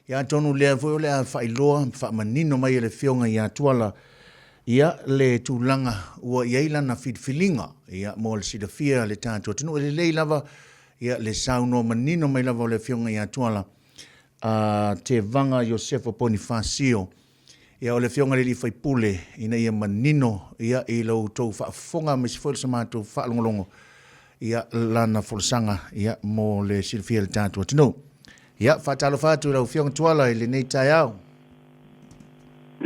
Ia atonu lea foi o le a faailoa ma faamanino mai e le Afioga ia Tuala ia le tulaga ua i ai lana filifiliga ia mo le silafia e le tatou atunuu. E lelei lava ia le saunoa manino mai lava o le Afioga ia Tuala a Tevaga Iosefo Ponifasio Ia o le Afioga i le Alii Faipule, ina ia manino ia i lo outou faafofoga aemaise foi o sa matou faalogologo ia lana folasaga ia mo le silafia e le tatou atunuu. Ia, faatalofa atu i lau Afioga Tuala i lenei taeao.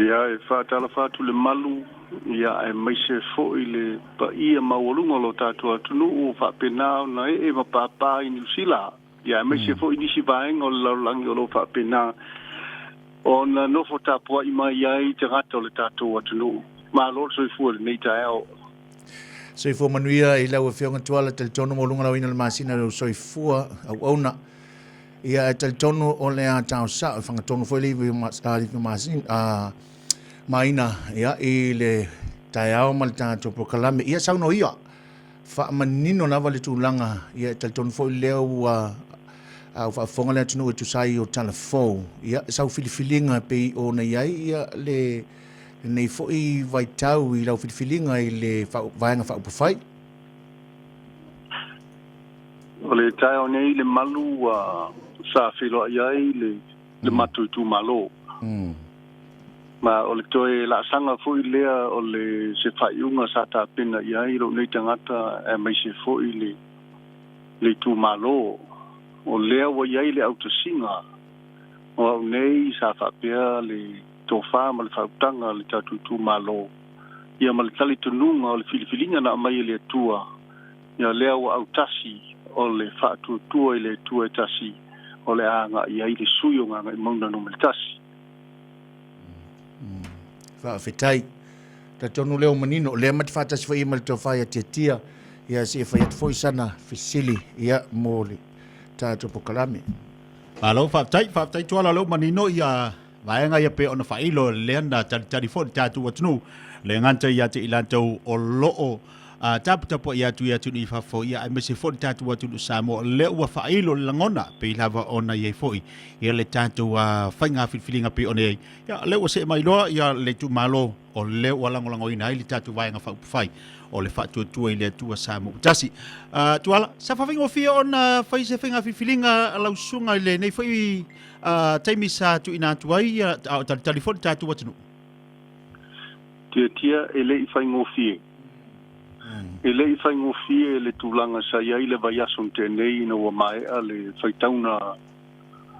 Ia, e faatalofa atu le malu, ia, aemaise foi le paia maualuga o lo tatou atunuu o faapena ona ee ma pāpā i Niu Sila. Ia aemaise foi nisi vaega o le lalolagi o lo o faapena ona nofo tapuai mai ai tagata o le tatou atunuu. Malo le soifua i lenei taeao. Soifua manuia i lau Afioga Tuala, talitonu mo luga lauina o le masina lou soifua auauna. Ia e talitonu o le a tao sao e fagatonu foi le ivi masina a maina ia i le taeao ma le tatou polokalame. Ia saunoa ia. Faamanino lava le tulaga, ia e talitonu foi lea ua a ua faafofoga le atunuu e tusa ai o tala fou, ia sau filifiliga e pei ona i ai ia le lenei foi vaitau i lau filifiliga i le Vaega Faaupufai. O le taeao nei le malu ua sa feiloai ai le le matou itumalo. Ma o le toe laasaga foi lea o le se faaiuga sa tapena i ai lou nei tagata aemaise foi le le itumalo. O lea ua i ai le autasiga o au nei sa faapea le tofa ma le faautaga a le tatou itumalo, ia ma le talitonuga o le filifiliga na aumai e le Atua, ia lea ua autasi o le faatuatua i le Atua e tasi o le a agai ai le sui o Gagaemauga Nu.1. Faafetai. Talitonu lea ua manino, o lea ma te faatasi foi ma le tofa ia Tiatia, ia se i fai atu foi sana fesili ia mo le tatou polokalame. Malo faafetai, faafetai Tuala o lea ua manino ia vaega ia pei ona faailo lea na talitali foi le tatou atunuu le gata ia te i latou o loo taputapuai atu i atunuu i fafo ia aemaise foi le tatou atunuu Samoa lea ua faailo le lagona pei lava ona i ai foi ia le tatou faiga filifiliga pei ona i ai ia lea ua see mai loa ia le itumalo o lea ua lagolagoina ai le tatou Vaega Faaupufai o le Faatuatua i le Atua Samoa ua Tasi. Tuala, sa faafaigofie ona fai se faiga filifiliga a lau susuga i lenei foi taimi sa tuuina atu ai a o talitali foi le tatou atunuu? Tiatia, e le i faigofie. E le i faigofie le tulaga sa i ai le vaiaso na tea nei ina ua maea le faitauga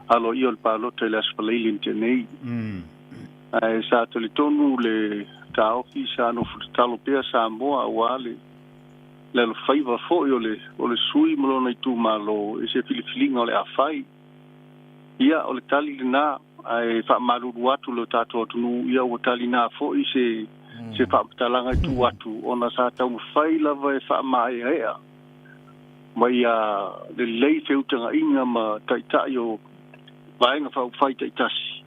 aloaia o le palota i le Aso Faraile na tea nei. Ae sa talitonu le taofi sa nofo tatalo pea Samoa aua le le alofaiva foi o le o le sui ma lona itumalo i se filifiliga o le a fai. Ia, o le tali lena, ae faamalulu atu lo tatou atunuu, ia ua tali na foi se se faamatalaga i tuu atu ona sa taumafai lava e faamaeaea ma ia lelei feutagaiga ma taitai o Vaega Faaupufai taitasi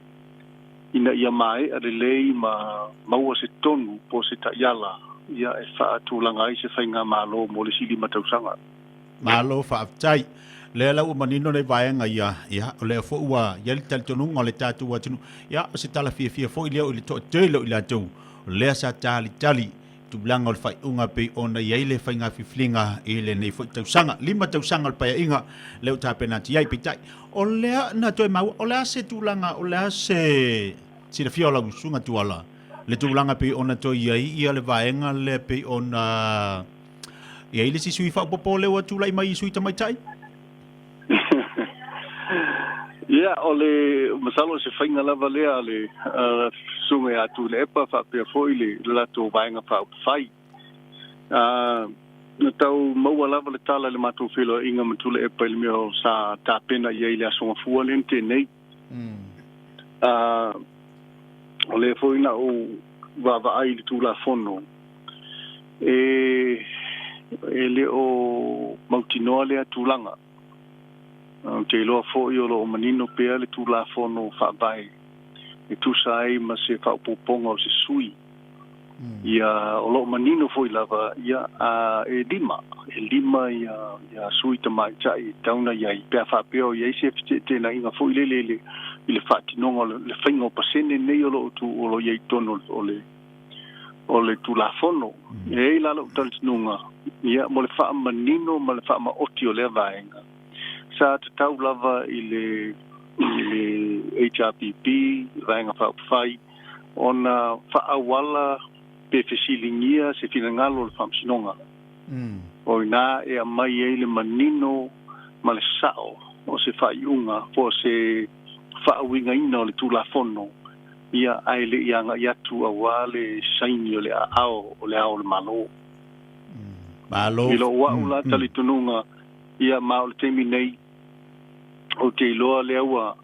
ina ia maea lelei ma maua se tonu po o se taiala ia e faatulaga ai se faigamalo mo le isi 5 tausaga. Malo faafetai. Lea la ua manino nei vaega ia, ia o lea foi ua i ai le talitonuga o le tatou atunuu, ia o se tala fiafia foi lea i le toatele o i latou o lea sa talitali tulaga o le faaiuga pei ona i ai le faiga filifiliga i lenei foi tausaga. 5 tausaga o le paeaiga lea ua tapena atu i ai. Peitai, o lea na toe maua, o le a se tulaga, o le a se silafia o lau susuga Tuala, le tulaga pei ona toe i ai ia le vaega lea pei ona i ai le isi sui faaopoopo lea ua tulai mai i sui tamaitai? Ia, o le masalo o se faiga lava lea a le Susuga ia Tuilaepa faapea foi le latou Vaega Faaupufai. Na tau maua lava le tala i le matou feiloaiga ma Tuilaepa i le mea o sa tapena i ai i le Aso Gafua lea na tea nei. O lea foi na ou vaavaai i le Tulafono, e le o mautinoa lea tulaga. Ou te iloa foi o lo o manino pea le Tulafono Faavae e tusa ai ma se faaopoopoga o se sui. Ia, o lo o manino foi lava, ia, a, e lima, e lima ia, ia sui tamaitai e tatau ona i ai, pe a faapea o i ai se feteeteenaiga foi lele i le i le faatinoga o le faiga o pasene nei o lo o tu o lo o i ai i totonu o le o le Tulafono. E i ai la lou talitonuga, ia, mo le faamanino ma le faamaoti o lea vaega, sa tatau lava i le i le HRPP, Vaega Faaupufai, ona faaauala pe fesiligia se finagalo o le Faamasinoga. O i ina e aumai ai le manino ma le sao o se faaiuga po o se faauigaina o le Tulafono, ia, ae le i agai atu aua le saini o le aao o Le Ao o le Malo. Malo. I lou au la talitonuga, ia, ma o le taimi nei, ou te iloa lea ua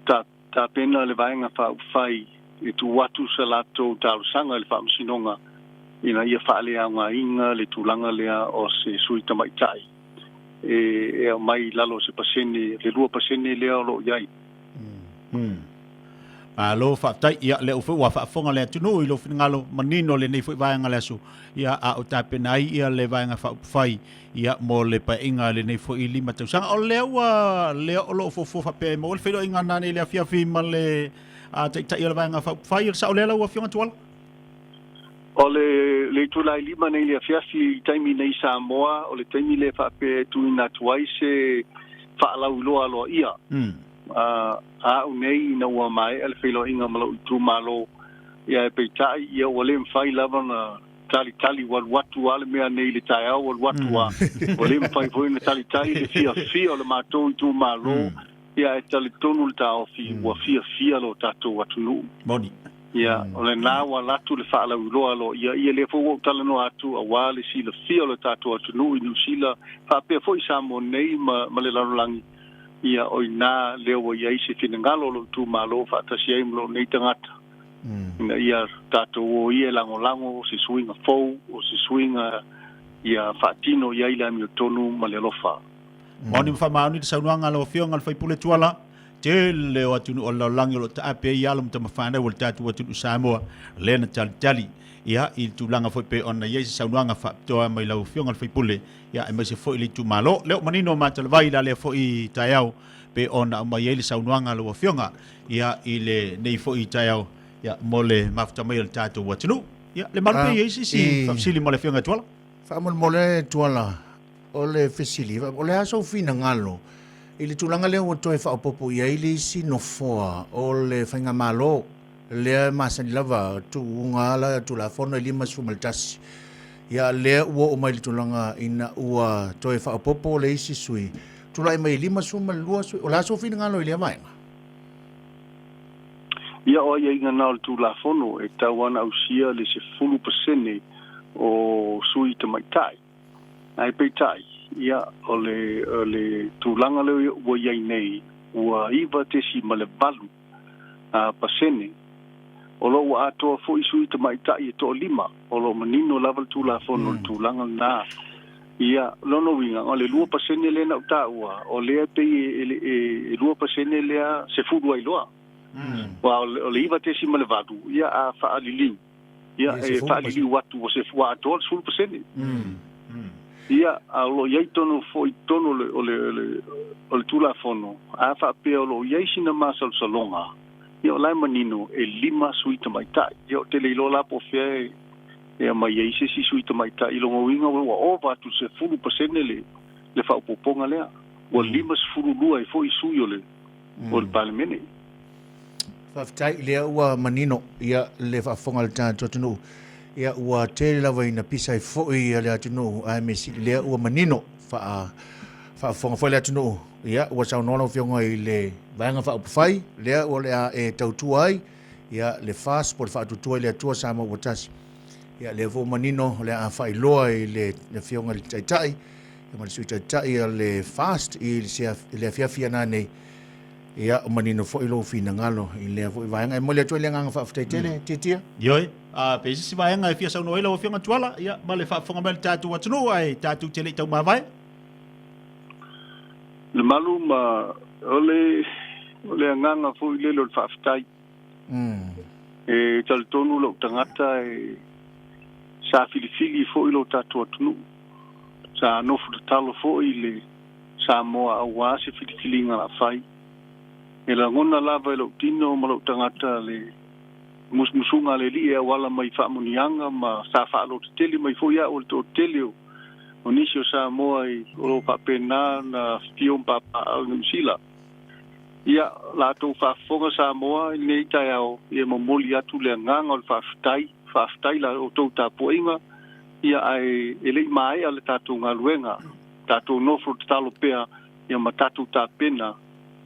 ta tapena le Vaega Faaupufai e tuu atu sa latou talosaga i le Faamasinoga ina ia faaleaogaina le tulaga lea o se sui tamaitai e e aumai i lalo o se pasene, le 2% lea o lo o i ai. Malo faafetai. Ia, lea foi ua faafofoga le atunuu i lou finagalo manino lenei foi vaega o le aso, ia, a o tapena ai ia le Vaega Faaupufai, ia, mo le paeaiga i lenei foi 5 tausaga. O lea ua, lea o lo o fuafua faapea e maua le feiloaiga nanei i le afiafi ma le Taitai o le Vaega Faaupufai. O le sao lea lau Afioga Tuala? O le, le itula e 5 nei i le afiafi i taimi nei i Samoa, o le taimi lea faapea e tuuina atu ai se faalauiloa aloaia. Mm. A au nei ina ua maea le feiloaiga ma lou itumalo, ia ae peitai, ia ua le mafai lava ona talitali, ua alu atu lava le mea nei i le taeao, ua alu atu lava, ua le mafai foi ona talitali le fiafia o le matou itumalo, ia ae talitonu le taofi, ua fiafia lo tatou atunuu. Moni. Ia, o lena ua alu atu le faalauiloa aloaia, ia lea foi ua ou talanoa atu aua le silafia o le tatou atunuu i Niu Sila, faapea foi Samoa nei ma, ma le lalolagi, Ia, o i ina lea ua i ai se finagalo o lou itumalo faatasi ai ma lou nei tagata, ina ia tatou o ia e lagolago o se suiga fou, o se suiga ia faatino i ai le amiotonu ma le alofa. Maoni ma faamaoni le saunoaga a lau Afioga i le sui usufono Tuala. Tele o atunuu o le lalolagi o lo o taape ai alo ma tamafanau o le tatou atunuu Samoa, lea na talitali ia i le tulaga foi pei ona i ai se saunoaga faapitoa mai lau Afioga i le sui usufono ia aemaise foi le itumalo. Lea ua manino Matalavai i la lea foi taeao pei ona aumai ai le saunoaga a lau Afioga ia i lenei foi taeao ia mo le mafuta mai o le tatou atunuu. Ia le malu pe i ai se isi faafesili mo le Afioga ia Tuala. Faamolemole Tuala, o le fesili, o le a sou finagalo i le tulaga lea ua toe faaopoopo i ai le isi nofoa o le faigamalo lea e masani lava tuuga ala Tulafono e 51. Ia lea ua oo mai i le tulaga ina ua toe faaopoopo le isi sui, tulai mai e 52 sui. O le a sou finagalo i lea vaega? Ia, o aiaiga na o le Tulafono e tatau lava ona ausia le 10% o sui tamaitai. Ae peitai, ia, o le, o le tulaga lea ua i ai nei, ua 9.8 pasene. O lo o ua atoa foi sui tamaitai e toalima, o lo o manino lava le Tulafono i le tulaga lena. Ia, lona uiga, o le 2% lea na ou taua, o lea e pei e 2% lea sefulu ai loa. Aua o le 9.8, ia a faaliliu, ia e faaliliu atu ua se ua atoa le 10%. Ia, a o lo o i ai tonu foi i totonu o le, o le, o le, o le Tulafono, a faapea o lo o i ai sina masalosaloga, ia o la e manino e 5 sui tamaitai. Ia ou te le iloa la po o fea e, e aumai ai se isi sui tamaitai i lona uiga ua ova atu i le 10% le, le faaopoopoga lea. Ua 52 ai foi sui o le, o le Palemene. Faafetai, lea ua manino ia le faafofoga a le tatou atunuu. Ia ua tele lava ina pisa ai foi ia le atunuu, ae mea sili lea ua manino faa faafofoga foi le atunuu. Ia ua saunoa lau Afioga i le Vaega Faaupufai, lea o le a e tautua ai ia le FAST po o le Faatuatua i le Atua Samoa ua Tasi. Ia lea foi ua manino o le a faailoa i le Afioga i le Taitai ia ma le Sui Taitai o le FAST i le afiafi ana nei. Ia, ua manino foi lou finagalo i lea foi vaega. E momoli atu ai le agaga faafetai tele, mm. Tiatia. Ioe, a pe i se isi vaega e fia saunoa ai lau Afioga Tuala, ia, ma le faafofoga mai a le tatou atunuu, ae tatou te le i taumavae. Le malu ma o le, o le agaga foi lele o le faafetai. Mm. E talitonu lou tagata e sa filifili foi lo tatou atunuu. Sa nofo tatalo foi le Samoa aua se filifiliga la fai. E lagona lava e lou tino ma lou tagata le musumusuga a le Alii e auala mai i faamuniaga ma sa faalototele mai foi au e le toatele o nisi o Samoa i o lo o faapena ona afifio ma papaaao i Niu Sila. Ia, la outou faafofoga Samoa i lenei taeao, ia e momoli atu le agaga o le faafetai, faafetai i la outou tapuaiga, ia ae e le i maea le tatou galuega, tatou nofo tatalo pea ia ma tatou tapena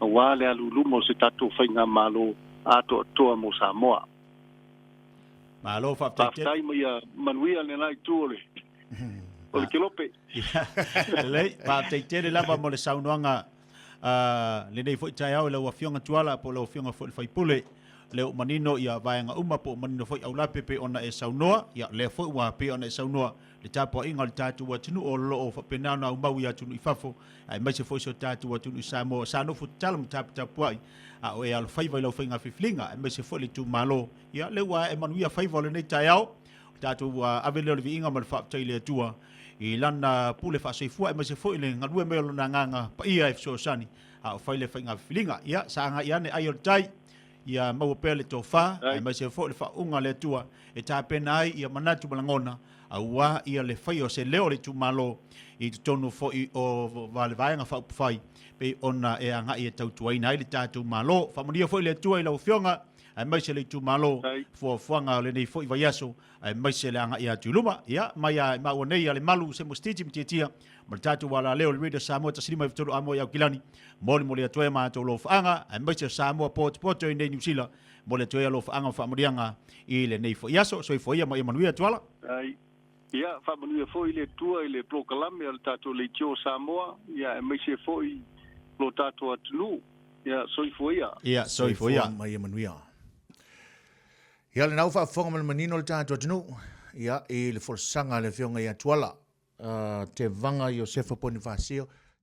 aua le alu i luma o se tatou faigamalo atoatoa mo Samoa. Malo faafetai tele. Faafetai ma ia manuia lena itu o le o le kelope. Lelei, faafetai tele lava mo le saunoaga lenei foi taeao i lau Afioga Tuala po o lau Afioga foi i le sui usufono. Lea ua manino ia vaega uma po ua manino foi aulape pei ona e saunoa. Ia lea foi ua pei ona e saunoa le tapuaiga o le tatou atunuu o lo o faapena ona aumau i atunuu i fafo, aemaise foi si o tatou atunuu i Samoa. Sa nofo tatalo ma taputapuai a o e alofaiva i lau faiga filifiliga, aemaise foi le itumalo. Ia, lea ua ae manuia faiva o lenei taeao. O tatou ave lea o le viiga ma le faafetai i le Atua i Lana pule faasoifua, aemaise foi le galue mai o Lona Agaga Paia e fesoasoani a o fai le faiga filifiliga. Ia, sagai ane ai o le tai. Ia maua pea le tofa, aemaise foi le faauuga a le Atua e tapena ai ia manatu ma lagona, aua ia le faia o se leo o le itumalo i totonu foi o le Vaega Faaupufai pei ona e agai e tautuaina ai le tatou Malo. Faamanuia foi le Atua i lau Afioga, aemaise le itumalo, fuafuaga o lenei foi vaiaso, aemaise le agai atu i luma. Ia, mai a i maua nei a le malu se mosititi ma tiatia, ma le tatou alaleo i le Radio Samoa 153 Amoa i Aukilani, molimoli atu ai a matou lofaaga, aemaise o Samoa potopoto i nei Niu Sila, moli atu ai alofaaga ma faamanuiaga i lenei foi aso. Soifua ia ma ia manuia Tuala. Ai. Ia, faamanuia foi le Atua i le polokalame a le tatou Leitio Samoa, ia aemaise foi lo tatou atunuu. Ia, soifua ia. Ia, soifua ia. ma ia manuia. Ia, lena ua faafofoga ma le manino le tatou atunuu, ia, i le folasaga a le Afioga ia Tuala, Tevaga Iosefa Ponifasio.